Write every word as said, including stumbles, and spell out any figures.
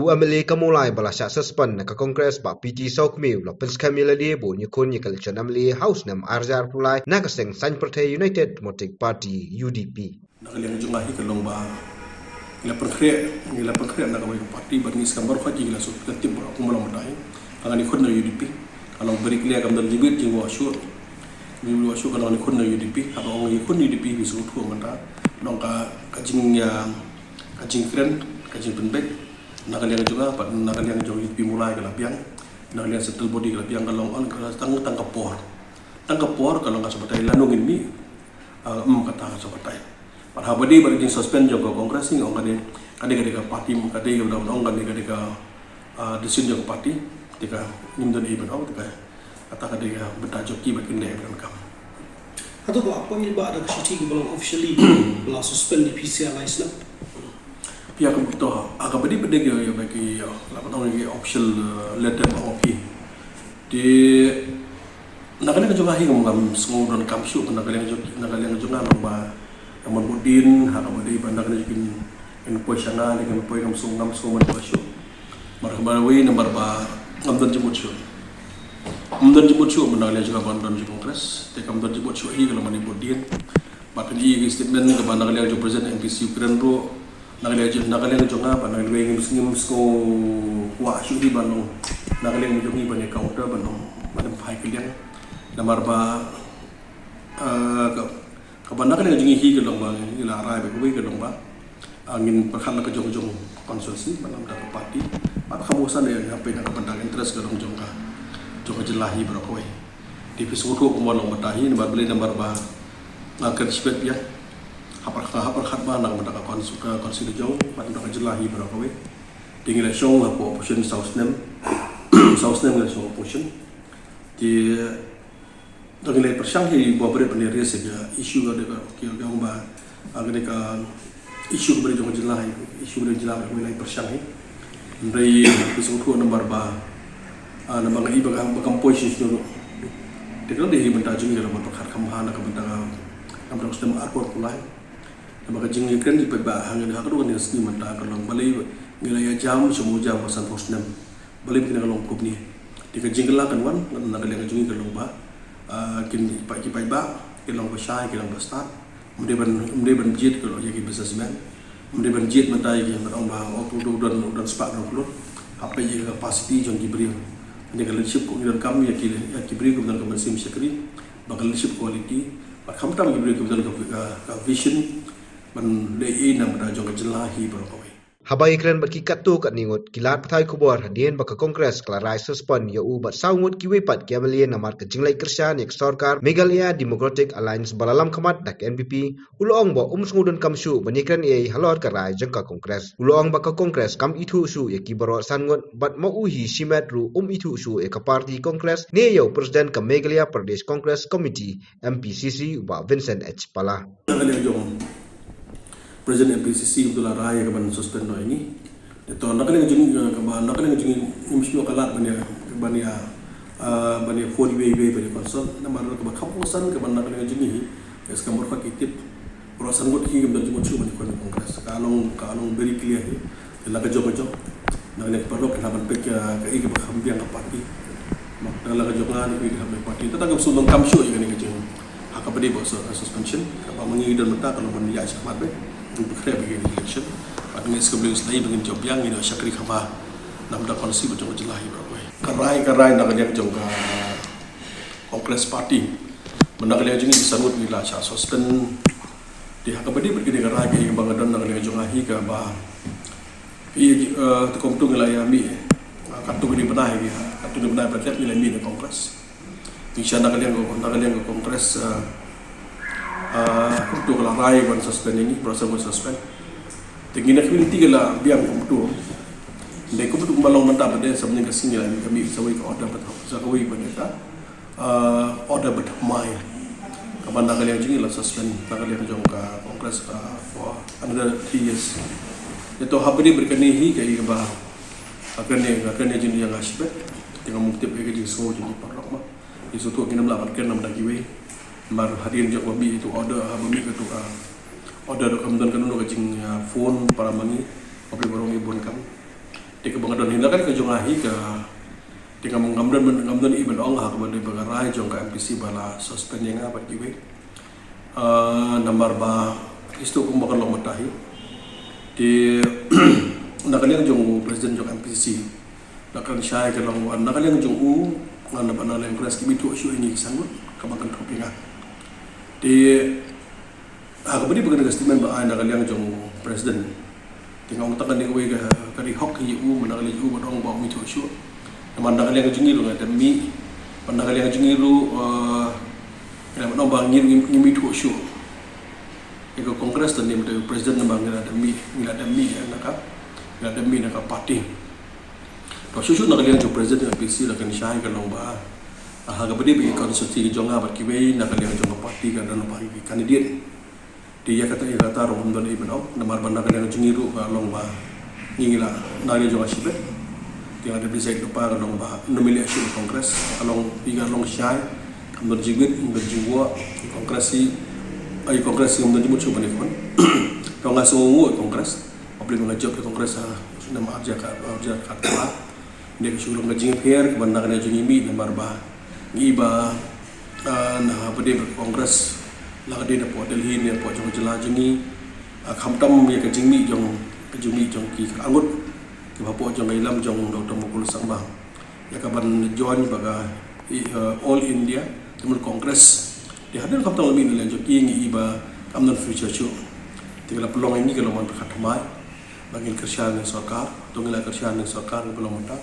U M L A ka Mawlai ba la shah suspend na ka Congress, Bah P T Sawkmie, u la pynskhem ïa lade ba un ïakhun ïa ka election M L A ha u snem ar hajar arphew lai na ka seng saiñ pyrthei United Democratic Party, U D P. Na ka liang jong nga hi ka long ba ngi la pynkhreh, ngi la pynkhreh na kawei ka party, bad ngi skhem baroh hi ngi la shu tip baroh kumba long mynta hi. Ka ngan ïakhun na U D P, ka long very clear, kam don jingmut jingwah shuh. Jingmut wah shuh, ka long ïakhun na U D P, haba ong ïakhun U D P, phi sngewthuh mynta long ka, ka jing, ah, ka jingkren, ka jingpynbeit na ka liang jong nga, bad na ka liang jong U D P Mawlai ka la biang, na ka liang central body ka la biang, ka long on ka tang, tang ka por. Tang ka por ka long ka sa batai lano ngin mih, ah, em kata ka sa batai. Bad haba dei bad ka jingsuspend jong ka Congress, ngi ong ka dei, ka dei, ka dei ka party, ka dei ka, ong ka dei, ka dei ka, ah, decision jong ka party, te ka ngim don ei ban ong, te ka, kata ka dei ka bynta jong ki ba kin leh ban kam. Hato ba la poi ba da ka shithi kaba long officially ba la suspend ïa phi sa lai snem? Phi ïa ka, to, ha kaba dei ba dei ïa ba ki, ïa, la ban ong ïa ki official, eh, letter ba ong phi. Te na ka liang jong nga hi ngam, ngam sngew donkam shuh, na ka liang jong, na ka liang jong nga long ba ngam, bud dien ha kaba dei ba na ka liang jong kin, kin poi sha nga ne kin poi, ngam sngew, ngam sngew man ba shuh. Namar kaba wei, namar ba ngam don jingmut shuh. Ngam don jingmut shuh, na ka liang jong nga ba ngam don jingmut Congress. Te kam don jingmut shuh hi ka long mane bud dien. Bad phin ïohi ïa ki statement kaba na ka liang jong President M P C u kren ruh, na ka liang jong, na ka liang jong nga, bad na ka liang jong nga, ngim sngew kwah shuh hi ban long, na ka liang jong ngi ban ïa counter, ban long, ban ym phai ka liang. Namar ba, eh, ka, kaba na ka liang jong ngi hi ka long ba ngi la rai ba kawei ka long ba, ah, ngin pyrkhat la ka jong jong constituency, bad ym da ka party, bad kham san ïa, ïa phi na ka bynta ka interest ka long jong ka, jong ka jylla hi baroh kawei. Te phi sngewthuh kumba long mynta hi, namar balei, namar ba nga kren shibit biang. Ha pyrkhat, ha pyrkhat ba na ka bynta ka cons-, ka constituency jong, bad na ka jylla hi baroh kawei. Te ngi la shong hapoh opposition saw snem. Saw snem ngi la shong opposition. Te da ngi la pyrshang hi ba bret ban raise ïa ka issue ka dei ka, ka, ka ong ba, ah, ka dei ka issue kaba dei jong ka jylla hi, issue kaba dei jong ka jylla, ba ngi la pyrshang hi. Hynrei phi sngewthuh namar ba, ah, namar nga i ba ka, ba kam poi shisha ruh. Te ka dei hi bynta jong ngi ka long ban pyrkhat kham bha na ka bynta ka, ka bynta ka snem arphew arphew lai. Namar ka jingïakren jingpaidbah ha ngi ha ka ruh kane ka sngi mynta ka long balei ngi la ïa jam sha u jam ba sanphew snem. Balei kane ka long kumne. Te ka jingkylla kan wan na ka liang jong ngi ka long ba, ah, kin paid, ki paidbah ki long ba shai, ki long ba stad. Ym dei ban, ym dei ban jied ka long ïa ki businessman. Ym dei ban jied mynta ïa ki, ban ong ba, oh, u don, u don spah, u don klur. Hap peit ïa ka capacity jong ki briew. Kane ka leadership ko ngi donkam ïa ki, ïa ki briew kiba don ka mynsiem shakri, ba ka leadership quality. Bad khamtam ki briew kiba don ka, ka, ka vision ban leh ei na ka bynta jong ka jylla hi baroh kawei. Haba ïakren bad ki katto katne ngut ki lad pathai khubor hadien ba ka Congress ka la rai suspend ïa u bad saw ngut kiwei pat ki M L A namar ka jingleit kyrshan ïa ka sorkar Meghalaya Democratic Alliance ba la lam khmat da ka N P P, u la ong ba um sngew donkam shuh ban ïakren ei ei halor ka rai jong ka Congress. U la ong ba ka Congress kam ithuh shuh ïa ki baroh san ngut bad ma u hi shimet ruh um ithuh shuh ïa ka party Congress ne ïa u President ka Meghalaya Pradesh Congress Committee, M P C C, u Bah Vincent H Pala. Na ka liang jong President M P C C u la rai ïa ka ban suspend noh ïa ngi. Te to na ka liang jong, eh, kaba na ka liang jong ngi ngim shym ïoh ka lad ban ïa, ban ïa, ah, ban ïa phone iwei iwei ban ïa consult. Namar kaba kham kongsan kaba na ka liang jong ngi hi, ka skhem baroh ki tip. Baroh san ngut hi kim don jingmut shuh ban ïakhun Congress. Ka long, ka long very clear hi. Te la ka jong ka jong. Na ka liang baroh kin hap ban peit ka, kaei kaba kham biang ka party. Bad na la ka jong nga ne kaei ka kham biang ka party. Te tang kam shu donkam shuh ïa kane ka jing. Ha kaba dei ba ka suspension, kaba ma ngi don mynta ka long ban ïaid shakhmat beit. Ngi pynkhreh beit ïa ka election. Bad ngi sngewbha lyngngoh shuh ba ngin jop biang, ngin ïa shakri kham bha. Na ka bynta ka constituency bad jong ka jylla hi baroh kawei. Ka rai, ka rai na ka liang jong ka Congress Party. Bad na ka liang jong ngi ki san ngut ngi la shah suspend. Te ha kaba dei bad kane ka rai, kaei kaba nga don na ka liang jong nga hi kaba, eh, te kumto ngi la ïa mih, eh, katto katne bnai, katto katne bnai ba la dep ngi la mih na Congress. Ngi shah na ka liang ka, na ka liang ka Congress, eh, eh, kumto ka la rai ban suspend ïa ngi, baroh san ngut suspend. Te ngi na community ka la biang kumto. Dei kumto kumba long mynta ba dei sa bneng ka sngi ngi la mih sa kawei ka order ba, sa kawei ba dei ka, ah, order ba thymmai. Kaba na ka liang jong ngi la suspend, na ka liang jong ka Congress, ah, for another three years. Te to haba dei bad kane hi kaei kaba, ah, kane, kane jingïa nga shibit. Te ngam tip ïa ka jingsngew jong ki paralok ma. Ki sngewthuh ngin ym lah ban kren namar da kiwei. Namar hadien jong ba mih ïa uto u order, haba mih ïa uto u, ah, order ruh kam don kano kano ka jing, ah, phone para ma ngi. Haba dei baroh ngi bun kam. Te kaba nga don hi na kane ka jong nga hi ka, te ngam, ngam don, ngam don i ban ong ha kaba dei ba ka rai jong ka M P C ba la suspend ïa nga bad kiwei. Ah, namar ba isto kumba ka long mynta hi. Te na ka liang jong u president jong M P C C, na ka shai ka long, na ka liang jong u, nga na ba na liang Congress ki mih thuh shuh ïa ngi ki san ngut kaba kan thuh ïa nga. Te ha kaba dei ba kane ka statement ba ai na ka liang jong president, te nga ong tang kane kawei ka, ka dei hok hi ïa u, man na ka liang jong u ban ong ba u mih thuh shuh. Namar na ka liang jong ngi ruh nga dang mih, man na ka liang jong ngi ruh, eh, nga dang ong ba ngi, ngi, ngi mih thuh shuh. Ïa ka Congress te ne mynta u president namar ngi la dang mih, ngi la dang mih ïa na ka, ngi la dang mih na ka party. To shuh shuh na ka liang jong president M P C la kan shai ka long ba, ah, ha kaba dei ba ki constituency jong nga bad kiwei na ka liang jong ka party ka don ba ki candidate. Te ïa kata, ïa kata ruh ngam don i ban ong, namar ba na ka liang jong ngi ruh ka long ba ngi, ngi la, na ka liang jong nga shibit. Te nga dep decide lypa ka long ba ngam ïaleh shuh Congress, ka long, i ka long shai, ngam don jingmut, ngam don jingwoh, i Congress i, i Congress i ngam don jingmut shuh ban ïakhun. To nga sngewnguh i Congress. Hapdeng ba nga jop ïa Congress ha snem arhajar khat, arhajar khat kaba. Dei ka shu long ka jingpher kaba na ka liang jong ngi mih namar ba ngi i ba, ah, na ba dei ba Congress la ka dei na poh Delhi ne poh jong ka jylla jong ngi. Ah, khamtam ïa ka jingmih jong, ka jingmih jong ki khatar ngut kiba hapoh jong ka ïalam jong Doctor Mukul Sangma ïa ka ban join bad ka, i, eh, All India Tamil Congress. Te hadien khamtam la mih na liang jong ki ngi i ba kam don future shuh. Te ka la pynlong ïa ngi ka long ban pyrkhat thymmai ba ngin kyrshan ïa sorkar, to ngi la kyrshan ïa sorkar kaba long mynta.